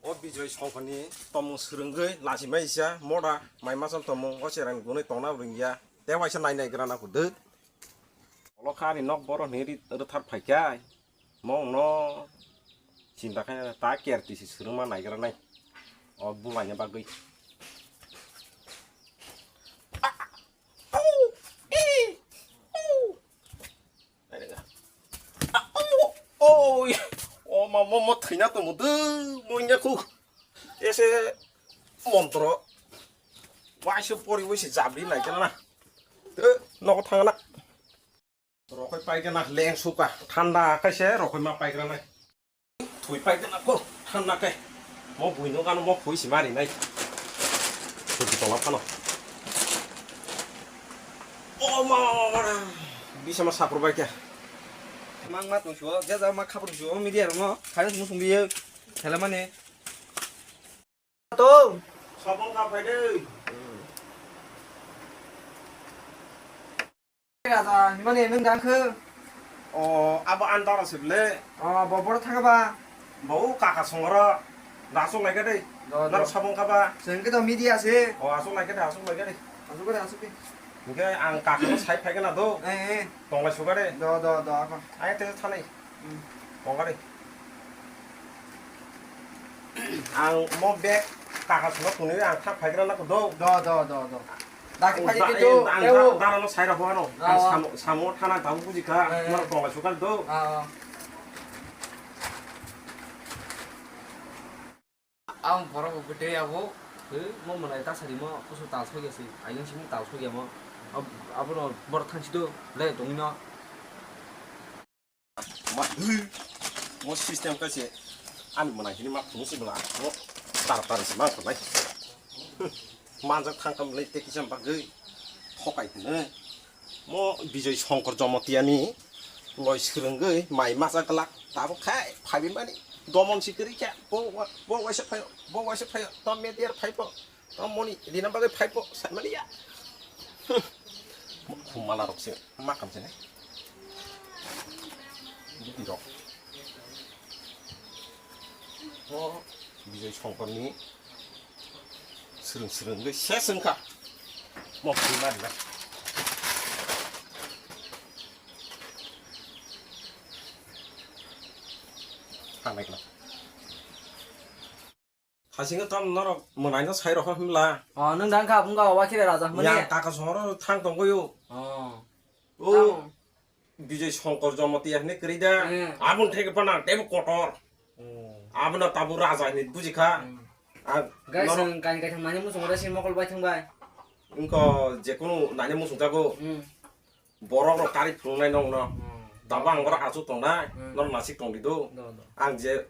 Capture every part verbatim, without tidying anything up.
O Bijoy Songkorni tomung swrwngwi lachimaisa moda mai machal tomung o cherang gunwi tongna rwngya. Te waisa nai nai gra na kuduk. Olo kha ani nok boro hwnwi ri-, rwthar phaikhai. Mongno chinta khe ta kertisi swrwngma naigra nai. O bulaina bagwi. Oi, o ma mo mo thwina tongmo de, mo nya khu. Ese montro. Waisa pori waisa jabri nai kana na. Te nogo thangna. Rokoi pai kana leng suka. Thanda kaise rokoi ma pai kana nai. Thwi pai kana ko thanda kai. Mo buino kano mo phui si mari nai. Thwi tola phano. O ma ma ma ma. Bisa ma sapur bai kya. Mang ma tong suo, ja ja ma khapur suo, media rokno. Khayo sung sung biye. Thela mane. To. Sabong ka phai de. Raja, himani nung dang khe? O, abo andar se ble. O, bo boro thaka ba? Bo kaka songro. Rasuk lai kade. Do, do. Nar sabong ka ba? Sengke to media se. O, asuk lai kade, asuk lai kade. Asuk kade, asuk kade. Hingke ang kaka no sai phai kana do. Eh, eh. Tonglai sukade. Do, do, do, ako. Ai te thanai. Hmm. Tonga de. Ang mo bag kaka suna tuni ang thak phaigra na do. Do, do, do, do. Dak phai ke do. Ang dara no sai ra ho ano. Ang samo, samo thana tang buji ka. Eh, eh. Mar tonga suka do. Ah, ah. Ang borok bo bwtwi abo. He, mo mwnai ta sari mo kusu tal soi gasi. Ayang simi tal soi ya mo. Ab-, abono borok thangsi do. Le tongino. Ma, mo system ka se ani mwnai hini ma phunuk si bwla. Mo tar tar si ma khonai. Manjak thang kam le te kisam bagwi thokai hwnwi. Mo Bijoy Shankar Jamatia ni loi swrwngwi mai masa glak tabuk khai phaiwi mani domon si kwrwi kha. Bo wa-, bo waisa phaio, bo waisa phaio, tom media phaibo. Tamo ni rina bagwi phaibo saimani ya. Khumala rok se ma kam se ne. Buti rok. O Bijoy Shankar ni swrwng swrwng de ses wngkha. Mo khumari na. Thangnai kla. Hasingo tam norok mwnaino sai rokha hwnla. O, nwng dang kha, wngkha, o, wakhe raja hwnmani. Ya, kaka sohoro thang tongwi o. O. O, tamo. Bijoy Shankar Jamatia hwnwi kwrwi da. Hmm. Aboni theke phano ang teibo kotor. Hmm. Abono tabuk raja hwnwi buji kha. Hmm. Ang guys, norok ang kain kaitham nani muchungo da si mokol bai thang bai. Wngkha jekunu nani muchung jago. Hmm. Borok rok kari phunuknai nokno. Hmm. Tabuk ang borok achuk tongnai, hmm, norok nasik tongdi do. Do, do. Ang je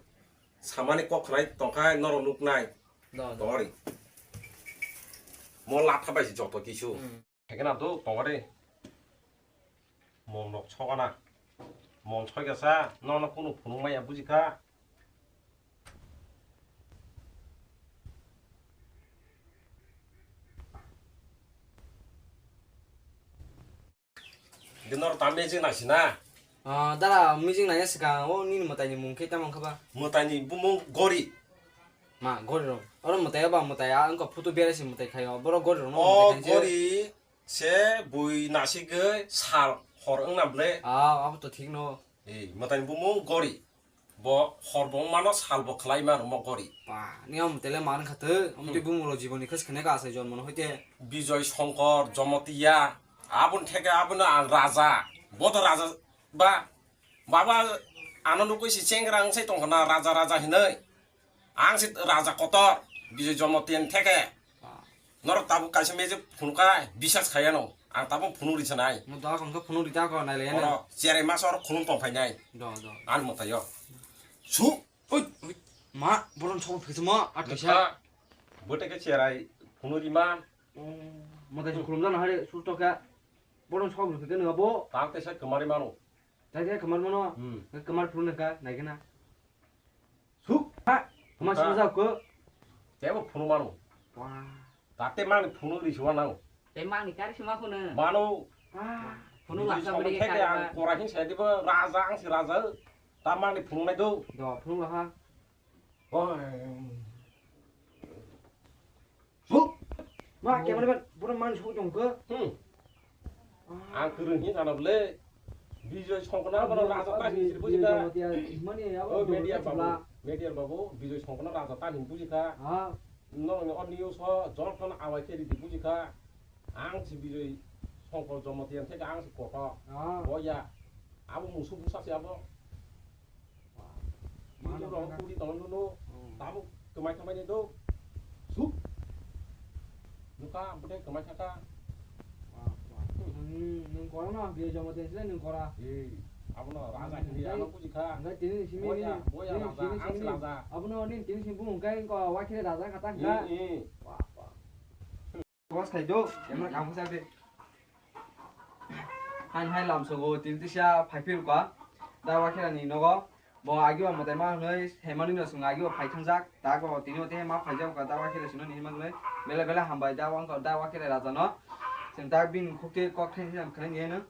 samani kok khnai tongkha norok nuknai. Do, do. Tori. Mo latha bai se joto kisu. Hmm. Hekena do tongari. Mon rok sokana. Mon soikasa nono kunu phunuk maya bujikha. Dinor ta magic naisina. Ah, dara magic nai swkang o nini mwtai ni mung khe tamo wngkha ba? Mwtai ni bumung Gori. Ma, Gori rok. Oro mwtai ba mwtai a wngkha photo bera se mwtai khaio. Boro Gori rok no. O mwtai khainse. Gori se bui nasigwi sal hor wngna ble. Ah, abo to thik no. Ei, mwtai ni bumung Gori. Bo hor bo wngmano sal bo khlai mano mo Gori. Ba, ni om tele man kha thwi, om twi bumung rok jiboni khas khne ka asai jonmo no hoite. Bijoy Shankar Jamatia, aboni theke abono ang raja. Bo to raja ba. Baba, ano nukui si chengra ang sai tongkha na raja raja hinoi. Ang si raja kotor, Bijoy Jamatia ni theke. Norok tabuk kaisa magic phunuk kha, bisas khai ano. Ang tabuk phunuk ri sanai. Mo doga kong khe phunuk ri ta ko nai le. Oro cherai masa oro khulum tong phainai. Do, do. Ang mwtai o. Su. Oi, oi. Ma, boron sok phikse ma, a kaisa. Bwtwi khe cherai phunuk ri ma. Mo kaisa khulum jana hari su to kha. Boron sok phikse no bo. Tang kaisa kwmari mano. Tai khe kwmar mano. Hmm. Kwmar phunuk kha, nai khe na. Suk. Ha, ma suk jak ko. Tebo phunu mano. Wah. Tate mangni phunu ri suwa nang. Te mangni kari sima khunu. Mano. Ah. Phunu la sa beri kari. Ang kora hin sai dibo raja ang si raja. Ta mangni phunu nai do. Do phunu la ha. Oi. Pak, cameraman, boro man sok jong khe. Hmm. Ang kwrwng hin sana bole. Bijoy Songkona bono raja ta hin siri bujikha. Mani abo o media babu, media babu, Bijoy Songkona raja ta hin bujikha. Ah. Nong ni o news o jor ton awai khe ridi bujikha. Ang si Bijoy Songkor Jomotian theke ang si koto. Ah. Boya. Abo musu busa si abo. Video rok tuli tongo nuno. Hmm. Tabuk kwmai thamai ni do. Suk. Nuka bwtwi kwmai thaka. Wah, wah. Hmm. Nwng, nwng kora no, Bijoy Jomotian se nwng kora. Eh, abono raja hmm, hindi ano buji kha. Hingke tini simi boya, ni, boya tini raja, simi, ang simi se ni. Raja. Abono ni tini simi bumung kai ko wakhe raja kata hingka. Eh, eh. Wah, wah. Boss khai do, emang kamu sabe. Han hai lam sogo, tin tisa phai phil kwa. Da wakhe ni nogo. Bo agi wa motai ma hnoi, hemani no sung agi wa phai thangjak. Da ko tini o te ma phai jak kwa, da wakhe sino ni himang noi. Bele bele hambai da wang ko, da wakhe raja no. Sing da bin khukte kok thai jam khan ye no.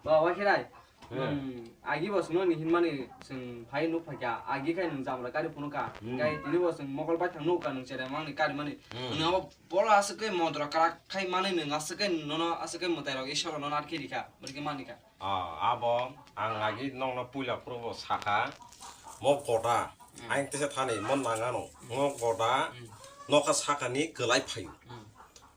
Ba wakhe rai. Hmm, agi bo chwngno ni hinmani chwng phai nuk phaikha, agi khai nwng jamra kari phunukha, hmm, kai tini bo chwng mokol baithang nukha nwng cherai mani kari mani. Hmm. Nwng abo bolo aswk khe modra kwrak khai mani nwng aswk khe nono aswk khe mwtai rok Iswar no natkhe rikha, bwrwi khe manikha. Ah, abo ang agi nokno puila phuru bo sakha, mo goda, hmm, aing tesa thani mo nangano, mo goda, hmm, nokha sakani kwlai phaio. Hmm.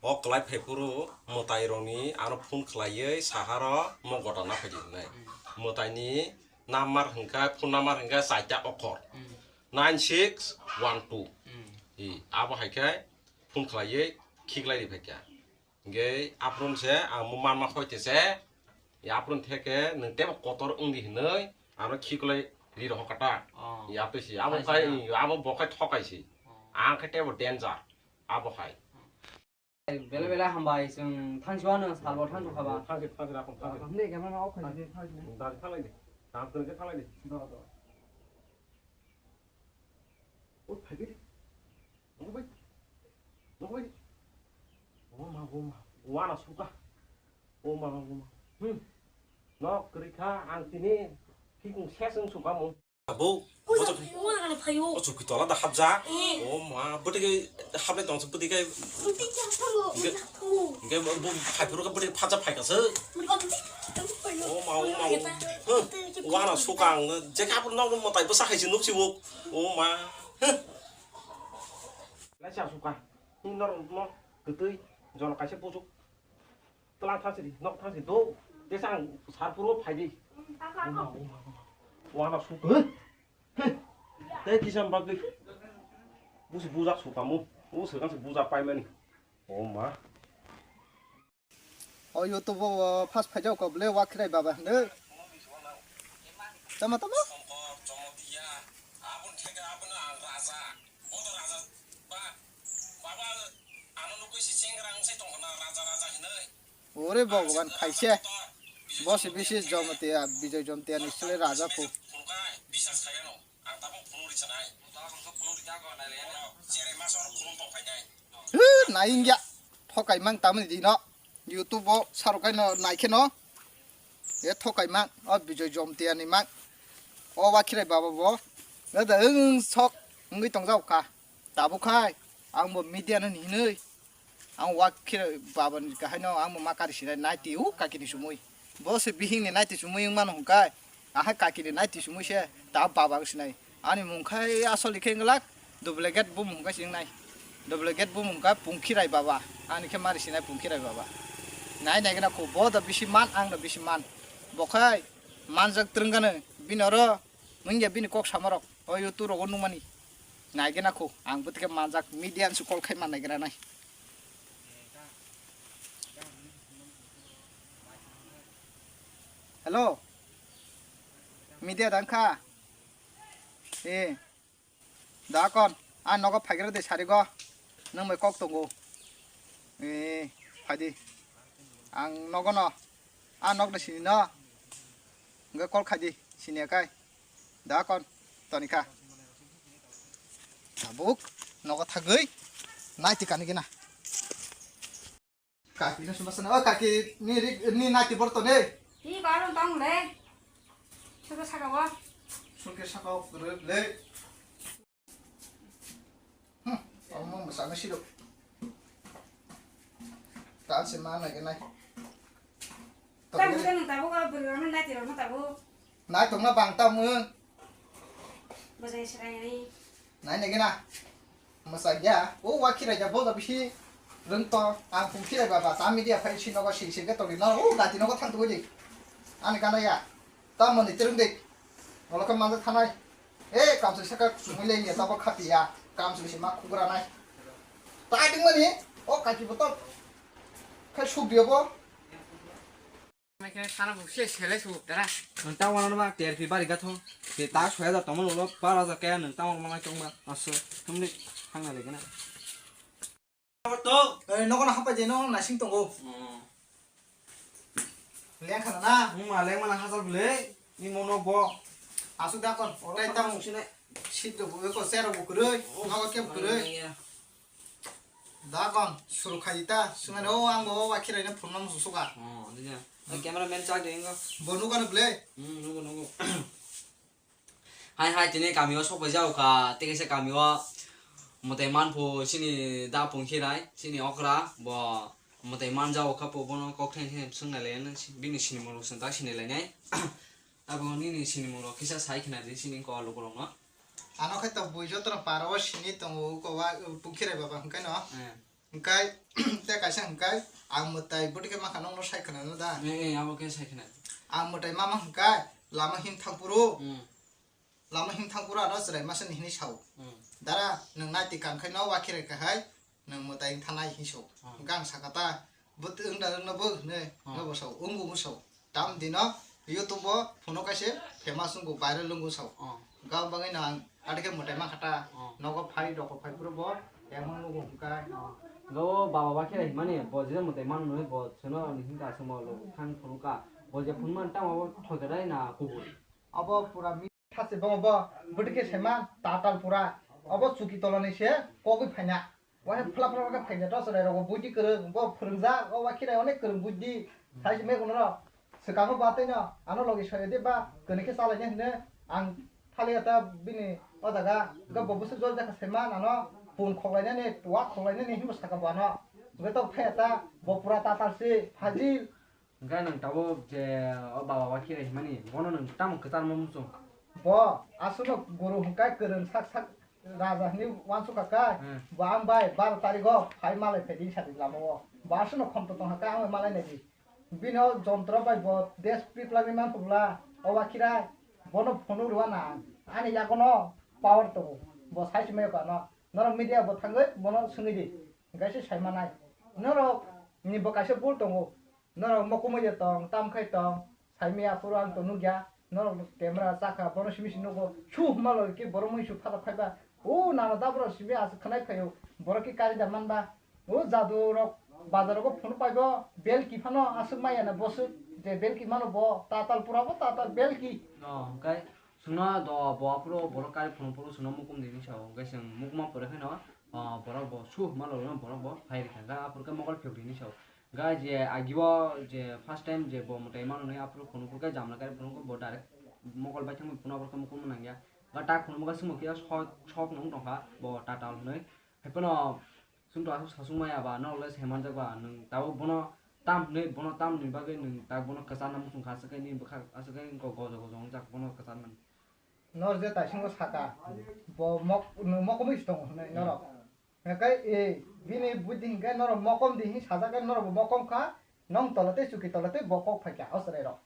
O kwlai phai phuru mwtai rokni ano phone khwlaiwi saharo mo gota na phaidi hinwi. Hmm. Mwtaini number hwnkha, phone number hwnkha chaita okhor. Hmm. Nine six one two. Hmm. I, abo hai khe phone khwlaiwi khiklai ri phaikha. Hingke aphuru se ang mo manma khoite se, i aphuru theke nwng tebo kotor wngdi hinwi ano khiklai ri rohor kata. Oh. I aptwi si, abo khai, abo bo khai thokai si. Oh. Ang khe tebo danger, abo hai. Bele bele hambai, chwng thangsuano salbo thangsu khaba. Thangsi, thangsi, rakhum, thangsi. Rakhum de, camera off khai de, thangsi. Dari thalai de. Tam kwrwng khe thalai de. Do, do. O, phai de. Nokbai. Nokbai. O ma, o ma. Wana suka. O ma, o ma. Hmm. Nok kwrwi kha ang tini khikung sesung suka mo. Abo, puja bojak puja kana phayo. O chukki tola da hapjak. Eh. O ma, bwtwi kai haplai tong bwtwi kai. Bwtwi kai phayo. Hingke, hingke bo, bo phai phuru bwtwi phaja phai kasa. Bwtwi kai phayo. O ma, o ma, o. Huh. Wana sukang, je ka pun nok mo tai bwsa hai si nuk si wok. O ma. Huh. Lai sa suka. Ni nor mo kwtwi jol kaisa pujuk. Tlang thang sidi, nok thang sidi, do. Tesa ang sar puro phai di. Uma, uma, uma. Wana suk. Huh? Huh? Tei kisa bagwi. Busi bujak sukamo. O swkang se bujak paimani. O ma. O YouTube o first phai jao ko ble wa khirai baba hne. Tama, tama. Ore Bhagwan, khaise. Bo se bisi Jamatia, Bijoy Jamatia ni sile raja phu. Hw, naingya. Thokai mang tamni dino. YouTube o sarukai no naikhe no. E thokai mang. O Bijoy Jamatia ni mang. O wakhirai baba bo. Nada wng sok wngwi tongjao kha. Tabuk khai. Ang bo media no hinwi. Ang wakhirai baba ni kahai no ang bo ma kari sinai naiti u kaki ni sumui. Bo se bihing ni naiti sumui wng mano hwnkhe. Ahai kaki ni naiti sumui se ta baba wng sinai. Ani mung khai asol khe wng glak duplicate bumung khai se wng nai. Duplicate bumung kha Pungkhirai baba. Ani khe mari sinai Pungkhirai baba. Nai nai gana kho bo da bisi man ang da bisi man. Bo khai manjak twrwng gano bini oro wngya bini kok samarok. O YouTube rogo nukmani. Nai gana kho ang bo tike manjak media ni su call khai man nai gana nai. Hello. Media dang kha? Eh. Da kon, a nogo phaigra de sarigo. Nang bai kok tongo. Eh, phaidi. Ang nogo no. A nok de sini no. Nge call khaidi, sini kai. Da kon, toni kha. Tabuk, nogo thagwi. Nai tikani gina. Kaki no suma sana. O kaki ni ri-, ni nati borto ne. Ni baron tong le. Suka saka wa. Suka saka wa le. Hmm, omo masana siro. Ang se ma nai nai. Tamo ka nang tabuk, ah, bwrwi rok nai, naiti rok nai tabuk. Nai tongna bang tamo. Bwsai swrai nai. Nai nai gena. Mwsai ya. O wa khirai ya boda bisi rwng to. Ang phung khirai ba ba ta media phai si nogo sing sing ke tongdi no. O gati nogo thang tongdi. Ani kana ya. Tamo ni terung de. Olo ka manja thanai. E kamsai saka sumui le ya tabo khati ya. Kamsai si ma khugra nai. Tai ding mani. O kaki botol. Khai suk diyo bo. Nang tang wana ba T R P bari gathong. Te ta soya da tomon ulo bar hajar kaya nang tang wana tong ba. Aso, hamni hangna lege na. To, eh, nogo na hapai je, nogo na sing tongo. Leng khana na. Mung ma leng mana hajar bele. Ni mono bo. Aso da kon. Otai tang sine. Sit do bo ko sero bo kuroi. Nogo kem kuroi. Dagon, suru khai ta, sungani, "O, ang bo wa khirai no phunukna muchung suka." Oh, dija. Hmm. Camera man chak de ingo. Bo nugo no ble? Hmm, nugo, nugo. Hai, hai, tini kami o sok bai jao ka, tei kaisa kami o mwtai man phu chini da pung khirai, chini okra, bo mwtai man jao kha phu bono kok thai thai sung nai lai, bini sinimung rok sung ta sinai lai nai. Abo nini sinimung rok kisa sai khna di, sini ko lukurok no. Ano khe to bui jotono para o sini tongo, uko wa, pung khirai baba hwnkhe no. Eh. Hwnkhe, tei kaisa hwnkhe, ang mwtai bwtwi khe mankha nokno sai khna no da. Eh, eh, abo khe sai khna. Ang mwtai mama hwnkhe, lama him thang phuru. Hmm. Lama him thang phuru ano chwrai masa ni hinwi sao. Hmm. Dara, nwng naiti kang khai no wa khirai kha hai. Nwng mwtai wng thanai hinwi sao. Hmm. Hwnkhe ang saka ta, bwtwi wng da wng no bo hinwi, hmm, no bo sao, wng bo wng sao. Tam dino YouTube o phuno kaisa famous wngbo, viral wngbo sao. Hmm. Hwnkhe abo bagwi no ang adi khe mwtai mankha ta, hmm, nogo phai, roko phai phuru bo emon nugo hwnkhe. Hmm. Hwnkhe o baba ba khe himani bo je mwtai mano hinwi bo chwngno ni hwnka chwngbo lo thang phunukha. Bo je phunukmani tamo bo thoikhwdai na kubui? Abo pura mi-, thasi bo, bo, bwtwi khe saiman, tatal pura. Abo chuki tolani se kogwi phaina. Wahe phla phla khe phaina to chwrai rogo buidi kwrwng, bo phwrwngjak, o wa khirai onek kwrwng buidi. Sai se me kuno ro, swkango ba tei no, ano logi soyo de ba, kwni khe chalaina hino, ang thaliya ta bini o jaga, ga bo bwswk jol jakha saiman, ano pun khoklainani, wa khoklainani hinbo saka bo ano. Hwnkhe to phaiya ta, bo pura tatal se, phajil. Hwnkhe nwng tabuk je o baba wa khirai himani, bono nwng tamo kwcharma muchung? Bo aswkno guru hwnkhe kwrwng sak sak raja hinwi uansukha khe, hmm, bo ang bai baro tarigo phai malai phaidi sadi lama o. Bo aswkno khomto tongkha khe ang bai malai naidi. Bini o jontro bai bo desh piplagni manphulo, o wa khirai, bono phunuk rwna ang. Ani yagono power tongo, bo sai se mai kha no. Norok media bo thangwi bono swngwi di, hwnkhe se sai manai. Norok ni bo kaisa bul tongo. Norok mokumui je tong, tam khai tong, saimaya phuru ang to nukya, norok camera chakha, bono simi simi nugo, su hwnma logikhe borok muisu phatok phaiba, o nana daborok simi aswk khwnai phaio, borok khe kari da manba, o jadu rok bazar rogo phunuk paibo, belki phano aswk maya na boswk, je belki mano bo, tatal pura bo tatal belki. No, hwnkhe chwngno do bo aphuru borok kari phunuk phuru chwngno mukum di hinwi sao, hwnkhe chwng mukuma pore phano, ah, borok bo su hwnma logikhe borok bo phai rikha, hwnkhe aphuru khe mokol phiyok di hinwi sao. Ga je agi o je first time je bo mwtai mano ni aphuru phunuk phuru khe jamla kari phunuk bo direct mokol bai thangwi phunuk aphuru khe mukum nangya. Ga tak phunuk khe swngbo khe sok, sok nung tongkha bo tatal hwnwi. Haiphano chwngno aswk sasung maya ba norok le sai manjak ba nwng tabuk bono tam hwnwi bono tam ni bagwi nwng tak bono kwcharna muchung kha aswk khe nini bwkha aswk khe gojo gojo wngjak bono kwcharmani. Nor je taisingo saka, bo mok-, nwng mokomwi se tongo hwnwi norok. Hwnkhe, e, bini buddhi hwnkhe norok mokom di hinwi sajak khe norok bo mokom kha, nong tola tei chuki tola tei bo kok phai kha o chwrai rok.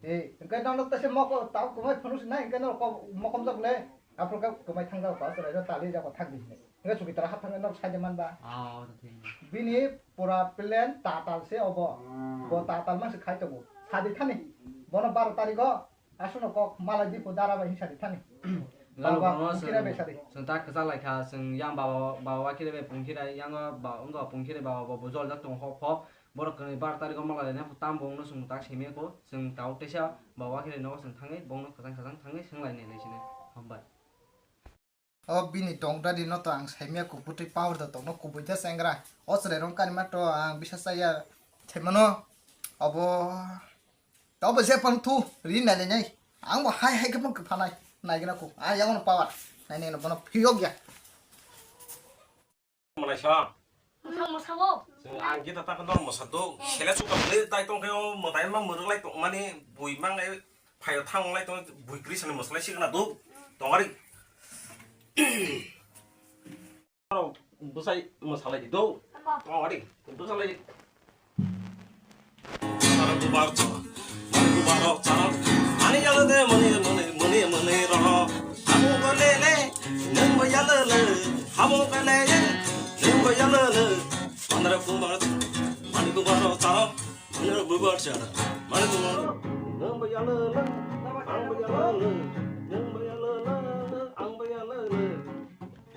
E, hwnkhe nono tei se moko-, tau kwmai phunuk se nai hwnkhe norok kok mokom jak le, aphuru khe kwmai thang jak o chwrai rok tali jak o thang di hinwi. Hwnkhe chuki tola hap thang khe norok sai de man ba. Ah, o to thik. Bini pura plan tatal se obo. Hmm. Bo tatal man se khai tongo. Sadi thani, bono baro tarigo, aswkno kok malai di pho dara bai hinsa di thani. Lalu baba, bono pungkhira chwng, bai sadi. Chwng ta kwchak lai kha, chwng yang baba, baba wa khire bai pungkhira, yang ba, wngkha pungkhira baba bo, bo jol jak tongo hok hok. Borok kwnwi bar tarigo malai laina pho tam bo wngno chwng tak simi ko, chwng tabuk teisa baba wa khire nogo chwng thangwi, bongno kwchang kwchang thangwi swng lai nai lai sini. Hambai. O bini tong dadi no to ang saimaya kuk bwtwi power da tongno kubui da chengra. O chwrai rong kani ma to ang bisa chaya thaimano. Obo, obo je pang thu ri nai nai. Ang bo hai hai khe pang kwphanai. Nai gana kuk. A yago no power. Nai nai no bono phiyok ya. Malai sa. Ang mosa o. Ang kita ta kono mosa do. Sele suka beli tai tong khe o motai ma muruk lai tong mani bui mang lai phayo thang lai tong bui kri sani mosa lai sikna do. Tong ari. Bwsai mwsalai di do. Tamo. Tamo wadi. Bwsalai di. Mani kubar chara, mani kubar chara. Ani yalo de mani mani mani mani rono. Hamu ko le le, nung ba yalo le. Hamu ko le le, nung ba yalo le. Mani kubar, mani kubar chara. Nang bubar chara, mani bubar. Nang bayala la, ang bayala la, nang bayala la, ang bayala la.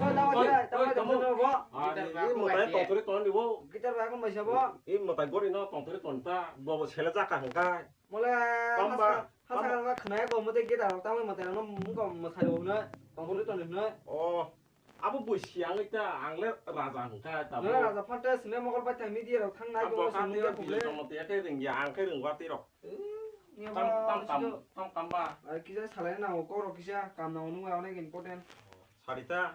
Oi, tamo, oi, tamo, tamo, tamo, tamo. Ani, i motai tongthori tong di bo. Guitar bai kong bai sabo. I motai gori no tongthori tong ta, bo bo sele jaka hangkai. Mole, tamba, hasa, hasa tamba. Khnai ko motai guitar tamo motai no mungko motai ro hwnwi tongthori tong di hwnwi. Oh. Abo bui siang ita ang le raja hwnkha tamo. Nang raja phante sine mokol bai thang media rok thang nai. Abo bo kha sini tiro ya tiro phuble. Tamo tiya khe ringya ang khe ringwa tiro. Eh, ni tam ba tam tam sino. Tam tam ba. Ai kisa salai na o koro kisa kam na onu wa onek important. Sarita.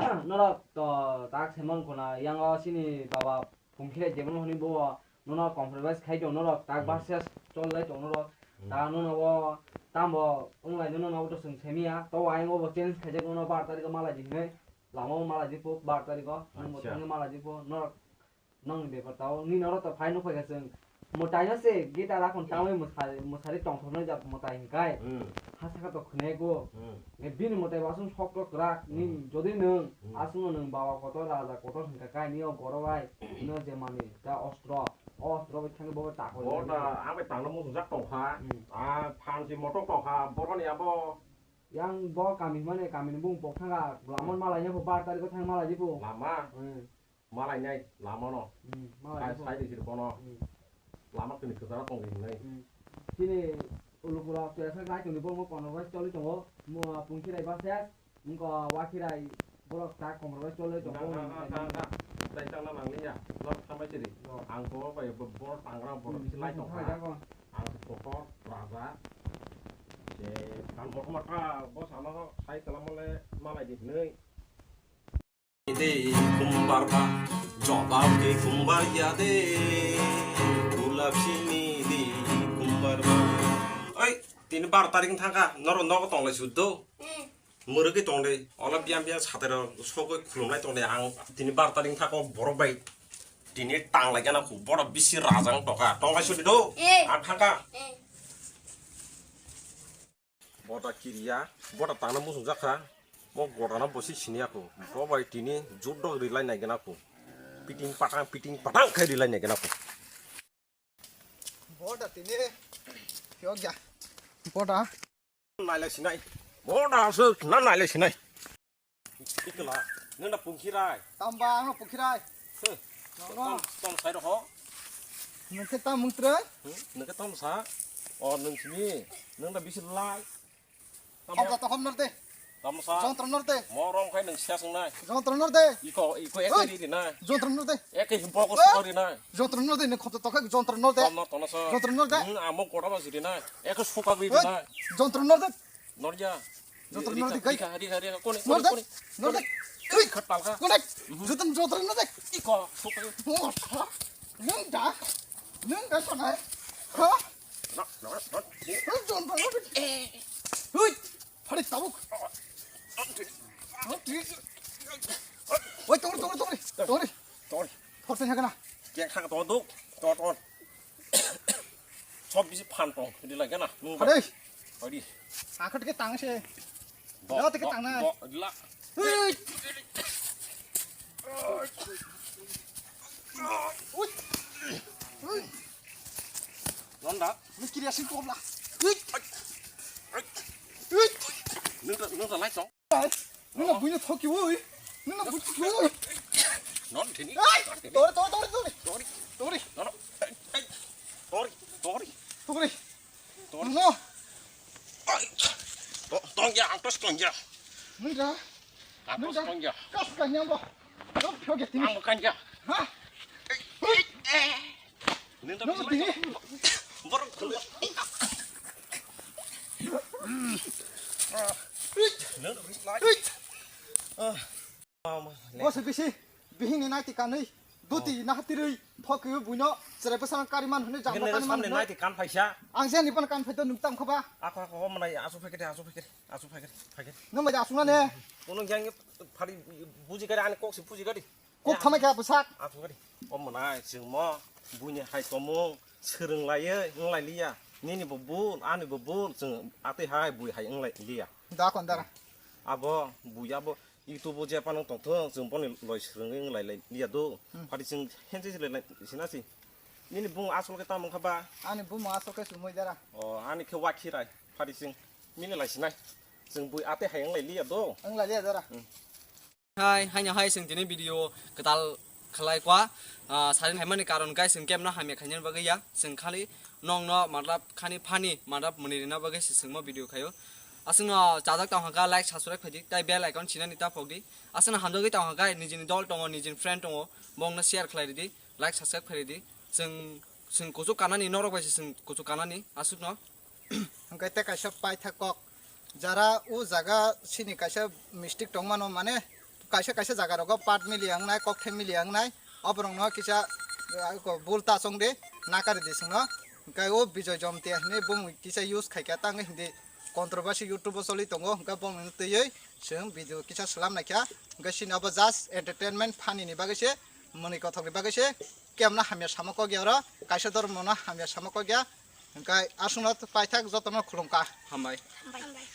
Norok to tak semon kona yang o sini baba Pungkhilai jemon hwnwi bo nono compromise khai tong norok, tak Hmm. Versus chol lai tong norok. Hmm. Ta nono bo tambo wng lai nono bo to chwng semiya, to ayang bo change khaijak nono bar tarikh o malai di hinwi, lama o malai di puk bar tarikh o, nwng bo Acha. Thangwi malai di puk norok, nongni bepar tao, nini oro to phai nuk phai kha chwng. Mwtai no se guitar akhon tangwi mwsari, mwsari tongthoknai jak mwtai hinkai. Hmm. Ha saka to khwnai go. Hmm. E bini mwtai bo aswng sok rok kwrak. Hmm. Ni jodi nwng Hmm. aswngno nwng baba kotor raja kotor hinka kai ni o goro bai no je mani ta ostro. O ostro bai thangwi bo bai takoi. Bo ta ang bai tangno muchungjak tongkha. Hmm. A phansi motok tongkha boroni abo. Yang bo kami mane kami ni bung pok thanga lamon malai ne pho bar tarikh thang malai di pho. Lama. Hmm. Malainai lamano. Hmm, malai sai, di sai di sir kono. Hmm. Lama kini kwcharo tong di hinai. Hmm. Chini ulukura tuya sak nai tongni borok kono bai choli tongo. Mo pungkhirai ba ses, mungko wakhirai borok ta komor bai choli tongo. Na, na, na, na, na. Tai tang na nang liya. Lok samai siri. Lok. Ang to bai bo, bo tangra bo. Hmm, lai tong kha. Ang to ko raja. Je kan bo ma ka bo sama sai kalamole malai di hinai. De kumbar ba, jobab de kumbar ya de, gulab simi de kumbar ba. Oi, tini baro tarik thangkha, norok nogo tonglai sud do. Hmm. Mwrwgwi tong de, ola biyang biyang satero sogwi khulumlai tong de, ang tini baro tarik thangkha borok bai tini tanglai gana khu, borok bisi rajang tongkha, tonglai sudi do, eh. Ang thangkha. Eh. Bota kiriya, bota tangna muchungjak kha. Bo gotano bosi siniya kho. Bo bai tini juddo rilai nai gana kho. Piting patang, piting patang khai rilai nai gana kho. Bota tini phiyok ya. Bota. Nailai sinai. Bota aswk na nailai sinai. Ikla, nang na pungkhirai. Tamba ang no pungkhirai. Huh. Nono. Tom, tom sai rokho. Nang khe tam mung trai? Hmm? Nang khe tom sa. O nang simi, nang na bisi lai. Tam. Hom da to hom nor de. Tam sa. Jontro nor de. Mo rong khai nang sia sung nai. Jontro nor de. Iko, iko ek ri ri nai. Jontro nor de. Ek hi boko sori nai. Jontro nor de, ne khom to khai jontro nor de. Tam na to na sa. Jontro nor de. Hmm, amo kota ba siri nai. Ek suka ri ri nai. Jontro nor de. Norya. Jontro nor de kai. Rikha, rikha, rikha. Kone, nor de. Kone, kone. Nor de. Kone. Khat palkha. Kone. Mhm. Jontro, jontro nor de. Iko, suka. Nor. Nang da. Nang da sana. Ha? No, no, no. Jontro nor de. Eh. Hui. Hari tabuk. Oi, tongri, tongri, tongri. Tongri. Tongri. Thorse hagana. Keng khang tong duk. Tong, tong. Sob bisi phan tong. Di lagi na. Nung ba. Hadi. Hadi. Angkat ke tang se. Bo, ya, te ke bo, tang na. Bo, la. Hei. Ui. Ui. Nonda. Ni kiri asin ko bla. Ui. Ui. Nung ta, nung ta lai tong. Nuna buino thoki ui. Nuna buino thoki ui. Non thini. Ai, tori, tori, tori, tori. Tori. Tori. No, no. Tori. Tori. Tori. Tori. No. Ai. To, tong ya, ang tos tong ya. Nunda. Ang tos tong ya. Kas kanya bo. No, phyo ge tini. Ang kan ya. Ha? Nenda. Nungo tini. Borok khulai. Nenda lai. Ah. Bose bisi. Bihing ni naiti kanwi. Duti na hatirwi. Thok khe buino. Cherai bwsang kari man hwnwi jang Bihing ni bakani man samni hwnwi. Naiti kan phaisa. Ang jani pan kan phaito nung tang khoba. Ako ako manai asu phekete asu phekete asu phekete phekete. Nung bai asung na ne. Kono yang phari buji kari ani kok si buji kari. Kok thamai kha bwsak. Asu kari. O manai chwng mo buini hai tomung swrwng laiwi wng lai liya. Nini bo bul ani bo bul chwng atwi hai bui hai wng lai liya. Da kon dara. Abo bui abo YouTube o je panung tongthung chwng boni loi swrwngwi wng lai lai liya do. Hmm. Phari chwng hense se lai lai sina si. Nini bung asol khe tamo kha ba? Ani bung asol khe sumui dara. O ani khe wakhi rai phari chwng mini lai sinai. Chwng bui atwi hai wng lai liya do. Wng lai liya dara. Hmm. Hai, haino hai chwng tini video kwtal khlai kwa. Ah, silent haimani karon khe chwng camera hamya khainani bagwi ya. Chwng khali nongno matlab khani funny matlab mwnwi rina bagwi se chwngmo video khaio. Aswkno chajak tong hwnkha like subscribe khaidi tai bell icon sinani ta phokdi. Aswkno hamjagwi tong hwnkha nijini dol tongo, nijini friend tongo, bongno share khlai ridi, like subscribe khlai ridi. Chwng, chwng kuchuk kanani norok bai se chwng kuchuk kanani aswkno. Hwnkhe tei kaisa paithak kok, jara o jaga sini kaisa mistake tongmano, mane kaisa kaisa jaga rogo part miliya wngnai, kokthai miliya wngnai, oborokno kisa, eh, ko bul ta chongdi, nakari di chwngno. Hwnkhe o Bijoy Jomtia hinwi bumung kisa use khaikha, tangwi hindi controversy YouTube o choli tongo, hwnkhe bongni twiwi chwng video kisa swlam naikha, hwnkhe sini obo just entertainment funny ni bagwi se, mwnwi kothok ni bagwi se, kemno hamya sama kok ya oro, kaisa dormo no hamya sama kok ya, hwnkhe aswkno paithak jotono khulumkha. Hambai. Hambai.